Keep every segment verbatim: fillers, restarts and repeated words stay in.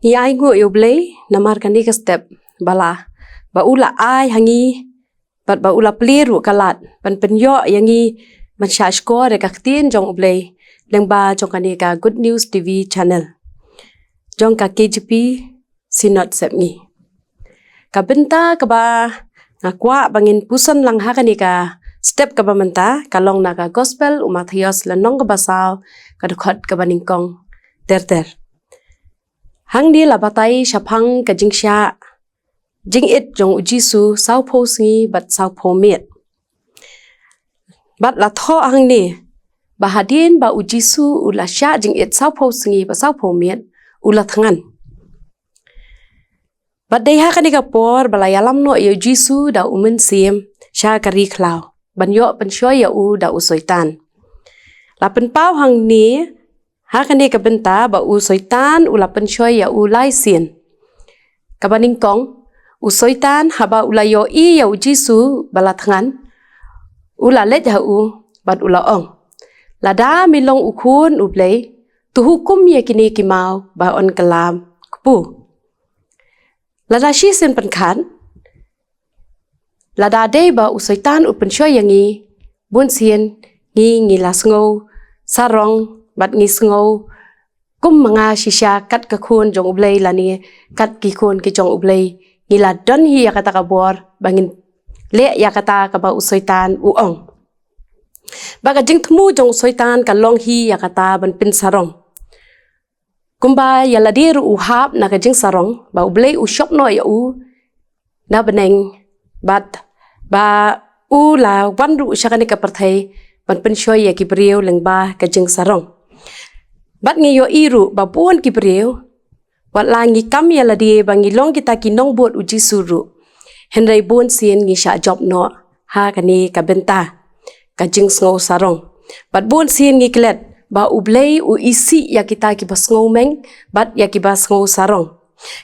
Ngi ai nguh ïa U Blei namar kane ka step ba la, ba u la ai ha ngi, bad ba u la plie ruh ka lad ban pynïoh ïa ngi ban shah shkor ïa ka ktien jong U Blei lyngba jong kane ka Good News T V channel jong ka K J P Synod Sepngi. Ka bynta kaba nga kwah ba ngin puson lang ha kane ka step kaba mynta ka long na ka Gospel u Mathaios lynnong kaba saw, ka dkhot kaba nyngkong ter ter. Hangne la batai shaphang ka jingshah jingit jong U Jisu sawphew sngi bad sawphew miet. Bad la thoh hangne ba hadien ba U Jisu u la shah jingit sawphew sngi bad sawphew miet, u la thngan. Bad dei ha kane ka por ba la ïalam noh ïa U Jisu da u Mynsiem sha ka ri khlaw ban ïoh pynshoi ïa u da u Soitan. La pynpaw hangne ha kane ka bynta ba u Soitan u la pynshoi ïa u lai sien. Kaba nyngkong, u Soitan haba u la ïohi ïa U Jisu ba la thngan, u la leit ha u bad u la ong, "Lada me long u Khun U Blei, to hukum ïa kine ki maw ba yn kylla kpu." Lada shisien pynkhat, lada dei ba u Soitan u pynshoi ïa ngi, bun sien ngi, ngi la sngew sarong bad ngi sngew kum ma nga shisha kat ka khun jong U Blei lane kat ki khun ki jong U Blei, ngi la don hi ïa kata ka bor ba ngin leh ïa kata kaba u Soitan u ong. Ba ka jingthmu jong u Soitan ka long hi ïa kata ban pynsarong. Kumba ïa lade ruh u hap na ka jingsarong, ba U Blei u shop noh ïa u na bneng, bad ba u la wan ruh sha kane ka pyrthei ban pynshoi ïa ki briew lyngba ka jingsarong. Bad ngi ïohi ruh ba bun ki briew, wat la ngi kam ïa lade ba ngi long kita ki nongbud U Jisu ruh, hynrei bun sien ngi shah jop noh ha kane ka bynta ka jingsngew sarong. Bad bun sien ngi klet ba U Blei u isih ïa kita kiba sngew meng bad ïa kiba sngew sarong.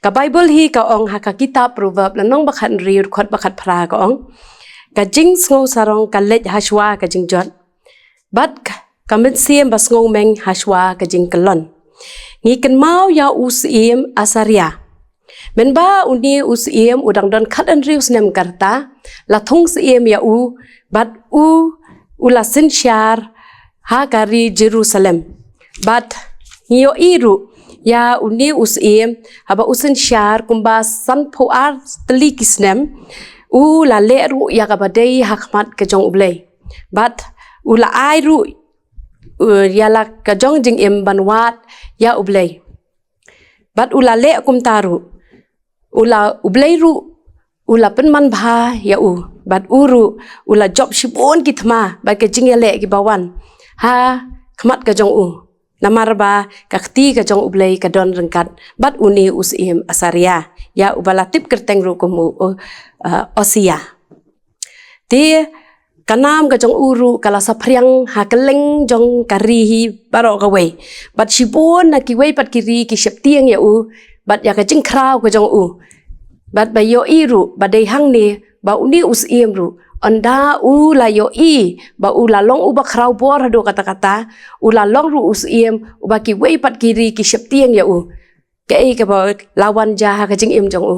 Ka Baibl hi ka ong ha ka kitab Proverb lynnong ba khathynriew dkhot ba khatphra ka ong, "Ka jingsngew sarong ka leit hashwa ka jingjot, bad ka, ka mynsiem ba sngew meng hashwa ka jingkyllon." Ngi kynmaw ïa u Syiem Asaria. Mynba une u Syiem u dang don khathynriew snem ka rta, la thung Syiem ïa u, bad u, u la synshar ha ka ri Jerusalem. Bad ngi ïohi ruh ïa une u Syiem, haba u synshar kumba sanphew ar tylli ki snem, u la leh ruh ïa kaba dei ha khmat ka jong U Blei. Bad u la ai ruh, uh, ïa la ka jong jingim ban wad ïa U Blei. Bad u la leh kumta ruh. U la, U Blei ruh u la pynman bha ïa u. Bad u ruh u la jop shibun ki thma bad ka jingïaleh kiba wan ha khmat ka jong u. Namar ba ka kti ka jong U Blei ka don ryngkat bad une u Syiem Asaria, ïa uba la tip kyrteng ruh kum u, u, uh, Osia. Te ka nam ka jong u ruh ka la saphriang ha kylleng jong ka ri hi baroh kawei. Bad shibun na kiwei pat ki ri ki sheptieng ïa u bad ïa ka jingkhraw ka jong u. Bad ba ïohi ruh ba dei hangne ba une u Syiem ruh, ynda u la ïohi ba u la long uba khraw bor haduh katta katta, u la long ruh u Syiem uba kiwei pat ki ri ki sheptieng ïa u. Kaei kaba la wan jia ha ka jingim jong u?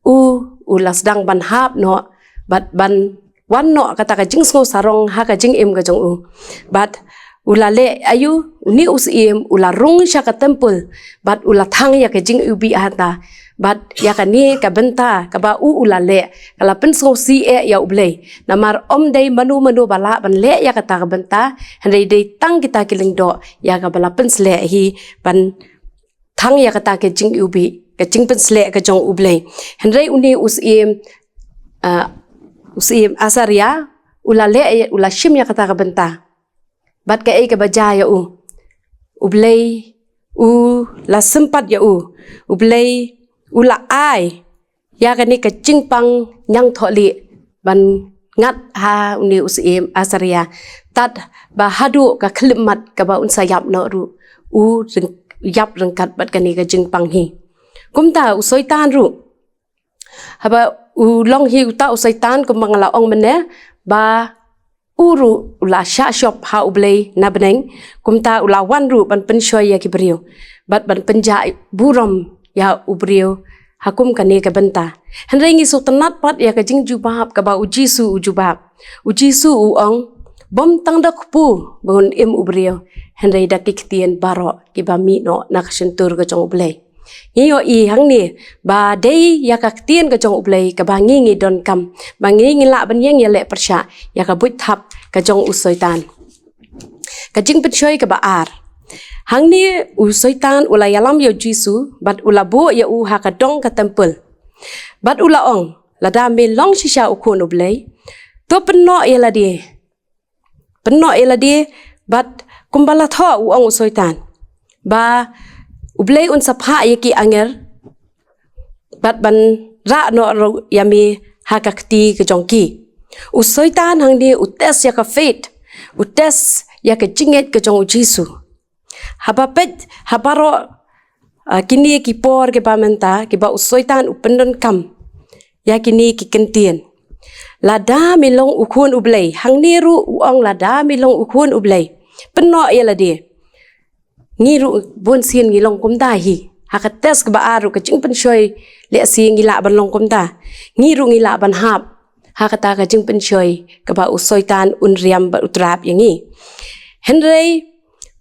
U, u la sdang ban hap noh bad ban wan noh kata ka jingsngew sarong ha ka jingim ka jong u. Bad u la leh aïu? Une u Syiem u la rung sha ka templ bad u la thang ïa ka jingïewbih hangta. Bad ïa kane ka bynta kaba u, u la leh, ka la pynsngewsih eh ïa U Blei. Namar ym dei mano mano ba lah ban leh ïa kata ka bynta, hynrei dei tang kita ki lyngdoh ïa kaba la pynsleh hi ban thang ïa kata ka jingïewbih, ka jingpynsleh ka jong U Blei. Hynrei une u Syiem, ah, u Syiem Asaria, u la leh, u la shim ïa kata ka bynta. Bad kaei kaba jia ïa u? U Blei u la sympat ïa u. U Blei u la ai ïa kane ka jingpang ñiangthohlieh ban ngat ha une u Syiem Asaria. Tad ba haduh ka khyllipmat kaba un sa ïap noh ruh, u ryng-, ïap ryngkat bad kane ka jingpang hi. Kumta u Soitan ruh, haba u long hi uta u Soitan, kumba nga la ong mynne, ba u ruh u la shah shop ha U Blei na bneng, kumta u la wan ruh ban pynshoi ïa ki briew bad ban pynjah burom ïa u briew ha kum kane ka bynta. Hynrei ngi sngewtynnat pat ïa ka jingjubab kaba u Jisu u jubab. U Jisu u ong, bym tang da kpu ba un im u briew, hynrei da ki ktien baroh kiba mih noh na ka shyntur ka jong U Blei. Ngi ïohi hangne ba dei ïa ka ktien ka jong U Blei kaba ngi ngi donkam, ba ngi ngi lah ban ïeng ïaleh pyrshah ïa ka buit thap ka jong u Soitan. Ka jingpynshoi kaba ar. Hangne u Soitan u la ïalam ïa u Jisu bad u la buh ïa u ha ka dong ka templ. Bad u la ong, lada me long shisha u Khun U Blei, to pynnoh ïa lade. Pynnoh ïa lade, bad kumba la thoh, u ong u Soitan, ba U Blei un sa phah ïa ki angel bad ban rah noh ruh ïa me ha ka kti ka jong ki. U Soitan hangne u test ïa ka faith, u test ïa ka jingngeit ka jong u Jisu. Haba peit ha baroh, ah, kine ki por kiba mynta, kiba u Soitan u pyndonkam ïa kine ki kyntien. Lada me long u Khun U Blei, hangne ruh u ong, lada me long u Khun U Blei, pynnoh ïa lade. Ngi ruh bunsien ngi long kumta hi. Ha ka test kaba ar ruh, ka jingpynshoi, lehse ngi lah ban long kumta. Ngi ruh ngi lah ban hap ha kata ka jingpynshoi kaba u Soitan un riam bad u trap ïa ngi. Hynrei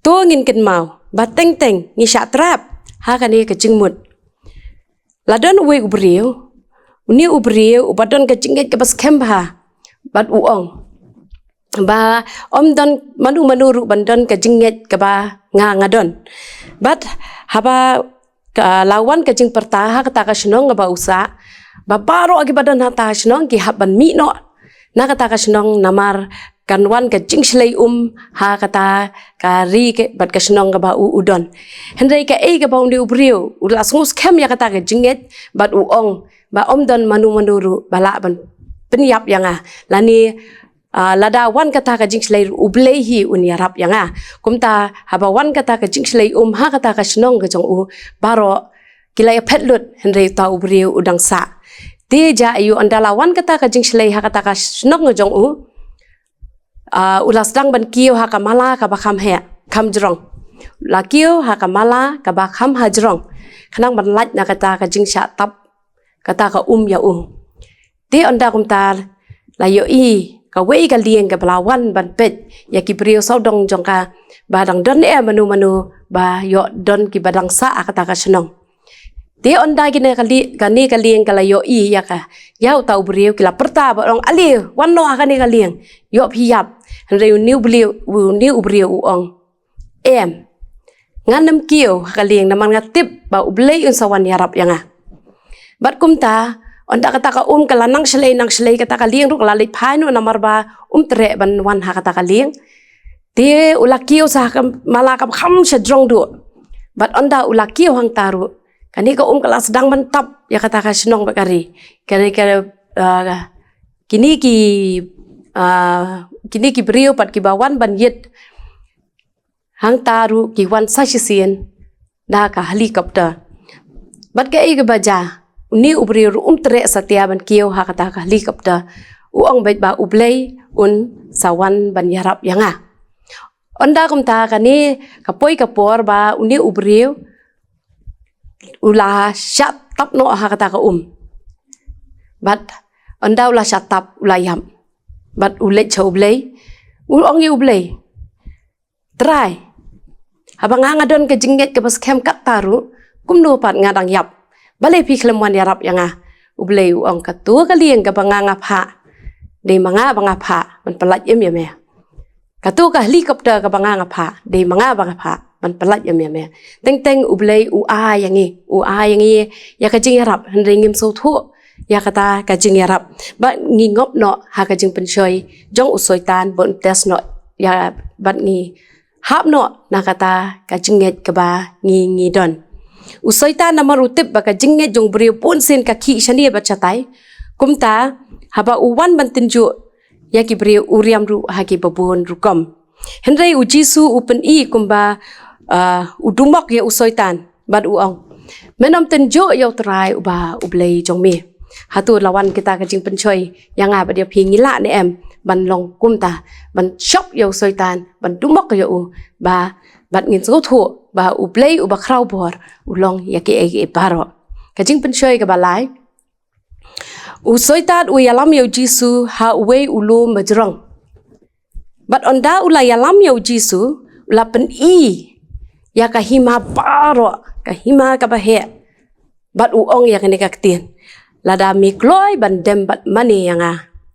to ngin kynmaw ba teng teng ngi shah trap ha kane ka jingmut. La don uwei u briew, une u briew uba don ka jingngeit kaba skhem bha, bad u ong ba ym don mano mano ruh ban don ka jingngeit kaba nga nga don. Bad haba ka la wan ka jingpyrta ha kata ka shnong kaba u sah, ba baroh kiba don ha kata ka shnong ki hap ban mih noh na kata ka shnong, namar kan wan ka jingshlei um ha kata ka ri ke, bad ka shnong kaba u u don. Hynrei kaei kaba une u briew u la sngewskhem ïa kata ka jingngeit, bad u ong ba ym don mano mano ruh ba lah ban pynïap ïa nga, lane, ah, lada wan kata ka jingshlei ruh, U Blei hi un ïarap ïa nga. Kumta haba wan kata ka jingshlei um ha kata ka shnong ka jong u, baroh ki la ïaphet lut, hynrei uta u briew u dang sah. Te jia aiu, ynda la wan kata ka jingshlei ha kata ka shnong ka jong u, ah, u la sdang ban kiew ha ka mala kaba kham heh, kham jrong. La kiew ha ka mala kaba kham ha jrong, khnang ban lait na kata ka jingshah tap kata ka um ïa u. Te ynda kumta la ïohi kawei ka lieng kaba la wan ban peit ïa ki briew sawdong jong ka, ba dang don em mano mano ba ïoh don kiba dang sah ha kata ka shnong. Te ynda kine ka li-, kane ka lieng ka la ïohi ïa ka, ïa uta u briew, ki la pyrta bad ong, ale, wan noh ha kane ka lieng, ïoh phi ïap. Hynrei une u briew, une u briew u ong, em, ngan ym kiew ha ka lieng namar nga tip ba U Blei un sa wan ïarap ïa nga. Bad kumta, ynda kata ka um ka la nang shlei nang shlei, kata ka lieng ruh ka la leit phai noh namar ba um treh ban wan ha kata ka lieng. Te u la kiew sha ka mala kaba kham sha jrong duh. Bad ynda u la kiew hangta ruh, kane ka um ka la sdang ban tap ïa kata ka shnong bad ka ri. Kane ka, ah, kine ki, ah, kine ki briew pat kiba wan ban ïit hangta ruh ki wan sa shisien da ka helicopter. Bad kaei kaba jia, une u briew ruh um treh satia ban kiew ha kata ka helicopter. U ong beit ba U Blei un sa wan ban ïarap ïa nga. Ynda kumta kane ka poi ka por ba une u briew u la shah tap noh ha kata ka um. Bad ynda u la shah tap, u la ïap. Bad u leit sha U Blei, u ong ïa U Blei, Trai, haba nga nga don ka jingngeit kaba skhem katta ruh, kumno pat nga dang ïap? Balei phi khlem wan ïarap ïa nga? U Blei u ong, kato ka lieng kaba nga nga phah, dei ma nga ba nga phah ban pyllait im ïa me. Kato ka helicopter kaba nga nga phah, dei ma nga ba nga phah ban pyllait im ïa me. Teng teng U Blei u ai ïa ngi, u ai ïa ngi ïa ka jingïarap, hynrei ngim sngewthuh ïa kata ka jingïarap. Bad ngi ngop noh ha ka jingpynshoi jong u Soitan, bad un test noh ïa, bad ngi hap noh na kata ka jingngeit kaba ngi ngi don. U Soitan namar u tip ba ka jingngeit jong u briew bunsien ka khih shane bad shatai. Kumta, haba u wan ban tynjuh ïa ki briew, u riam ruh ha kiba bun rukom. Hynrei u Jisu u pyni kumba, ah, u dumok ïa u Soitan bad u ong, men ym tynjuh ïa U Trai uba U Blei jong me. Hato la wan kita ka jingpynshoi ïa nga bad ïa phi, ngi lah ne em ban long kumta, ban shop ïa u Soitan, ban dumok ïa u, ba Bad ngin sngewthuh ba U Blei uba khraw bor u long ïa kiei kiei baroh. Ka jingpynshoi kaba lai. U Soitan u ïalam ïa U Jisu ha uwei u lum ba jrong. Bad ynda u la ïalam ïa U Jisu, u la pyni ïa ka hima baroh, ka hima kaba heh. Bad u ong ïa kane ka ktien, lada me kloi ban dem bad mane ïa nga,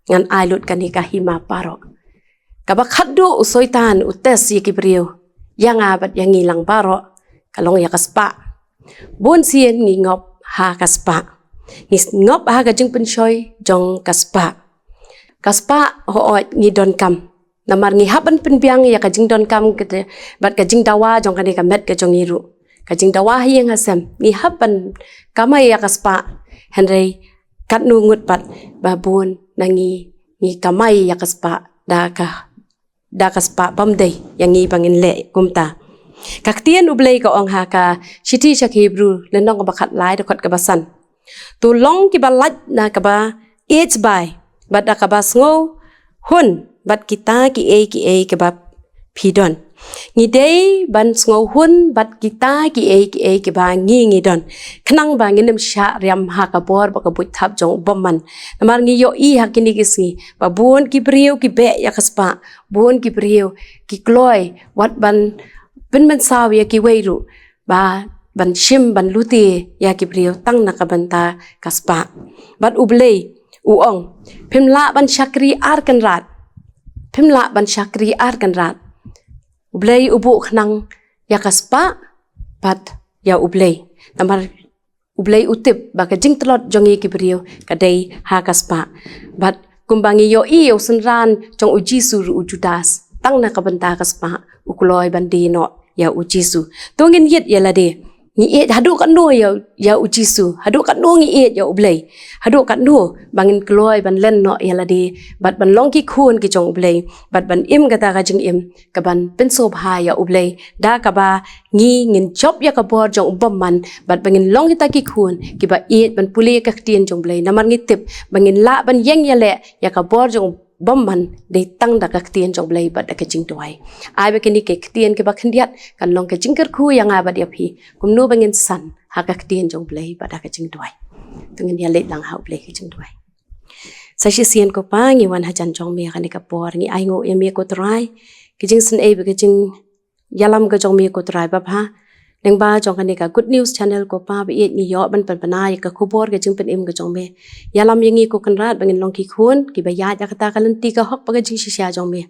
ngan ai lut kane ka hima baroh. Kaba khatduh u Soitan u test ïa ki briew, ïa nga bad ïa ngi lang baroh, ka long ïa ka spah. Bun sien ngi ngop ha ka spah. Ngi ngop ha ka jingpynshoi jong ka spah. Ka spah, hooid, ngi donkam. Namar ngi hap ban pynbiang ïa ka jingdonkam kata bad ka jingdawa jong kane ka met ka jong ngi ruh. Ka jingdawa ha ïing ha sem, ngi hap ban kamai ïa ka spah. Hynrei katno ngut pat ba bun na ngi ngi kamai ïa ka spah da ka da ka spah bym dei ïa ngi ba ngin leh kumta. Ka ktien U Blei ka ong ha ka shithi sha ki Hebru, lynnong kaba khatlai, dkhot kaba san. To long kiba lait na kaba ïeit bai, bad da kaba sngewhun bad kita kiei kiei kiba phi don. Ngi dei ban sngewhun bad kita kiei kiei kiba ngi ngi don, khnang ba ngin ym shah riam ha ka bor bad ka buit thap jong u bymman. Namar ngi ïohi ha kine ki sngi ba bun ki briew ki beh ïa ka spah, bun ki briew ki kloi wat ban pynmynsaw ïa kiwei ruh, ba ban shim ban lute ïa ki briew tang na ka bynta ka spah. Bad U Blei u ong, phim lah ban shakri ar kynrad. Phim lah ban shakri ar kynrad. U Blei u buh khnang ïa ka spah bad ïa U Blei. Namar U Blei u tip ba ka jingtlot jong ngi ki briew ka dei ha ka spah. Bad kumba ngi ïohi ïa u synran jong U Jisu ruh, u Judas, tang na ka bynta ka spah u kloi ban die noh ïa U Jisu. To ngin ïit ïa lade. Ngi ïeit haduh katno ïa, ïa U Jisu, haduh katno ngi ïeit ïa U Blei, haduh katno ba ngin kloi ban len noh ïa lade bad ban long ki khun ki jong U Blei, bad ban im kata ka jingim kaban pynsngewbha ïa U Blei, da kaba ngi ngin jop ïa ka bor jong u bymman, bad ba ngin long kita ki khun kiba ïeit ban pule ïa ka ktien jong U Blei. Namar ngi tip ba ngin lah ban ïeng ïaleh ïa ka bor jong u bymman dei tang da ka ktien jong U Blei bad da ka jingduwai. Ai ba kine ki ktien kiba khyndiat kan long ka jingkyrkhu ïa nga bad ïa phi, kumno ba ngin san ha ka ktien jong U Blei bad da ka jingduwai. To ngin ïaleit lang ha U Blei ka jingduwai. Sa shisien ko Pa, ngi wan hajan jong me ha kane ka por, ngi ainguh ïa me ko Trai. Ka jingsnei bad ka jingïalam ka jong me ko Trai babha. Lyngba jong kane ka Good News Channel ko Pa ba ïeit, ngi ïoh ban pynbna ïa ka khubor ka jingpynim ka jong me. Ïalam ïa ngi ko Kynrad ba ngin long ki khun kiba ïaid ïa kata ka lynti ka hok bad ka jingshisha jong me.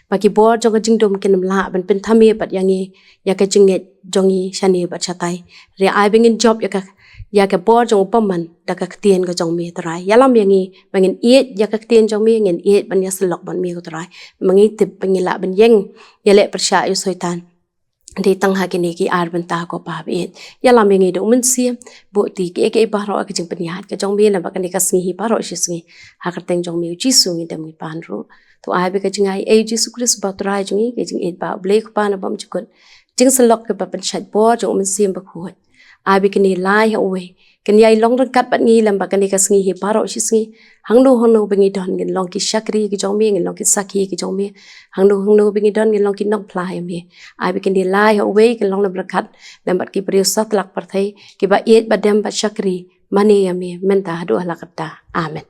Ba ki bor jong ka jingdum kin ym lah ban pynthame pat ïa ngi ïa ka jingngeit jong ngi shane bad shatai. Hynrei ai ba ngin jop ïa ka, ïa ka bor jong u bymman da ka ktien ka jong me Trai. Ïalam ïa ngi ba ngin ïeit ïa ka ktien jong me, ngin ïeit ban ïasyllok bad me ko Trai. Ba ngi tip ba ngi lah ban ïeng ïaleh pyrshah ïa u Soitan. Dei tang ha kine ki ar bynta ko Pa ba ïeit. Ïalam ïa ngi da u Mynsiem, buh ti kiei kiei baroh ha ka jingpynïaid ka jong me, namar kane ka sngi hi baroh shi sngi. Ha ka kyrteng jong me u Jisu ngi dem ngi pan ruh. To ai ba ka jingai ei u Jisu Khrist ba u Trai jong ngi, ka jingïeit ba u Blei Kpa na bymjukut, jingsyllok kaba pynshait bor jong u Mynsiem Bakhuid, ai ba kine lai ha uwei kin ïai long ryngkat bad ngi lem bad kane ka sngi hi baroh shi sngi. Hangno hangno ba ngi don ngin long ki shakri ki jong me, ngin long ki sakhi ki jong me. Hangno hangno ba ngi don ngin long ki nongphla ïa me. Ai ba kine lai ha uwei kin long na bynrap lem bad ki briew satlak pyrthei kiba ïeit ba dem bad shakri mane ïa me mynta haduh hala katta. Amen.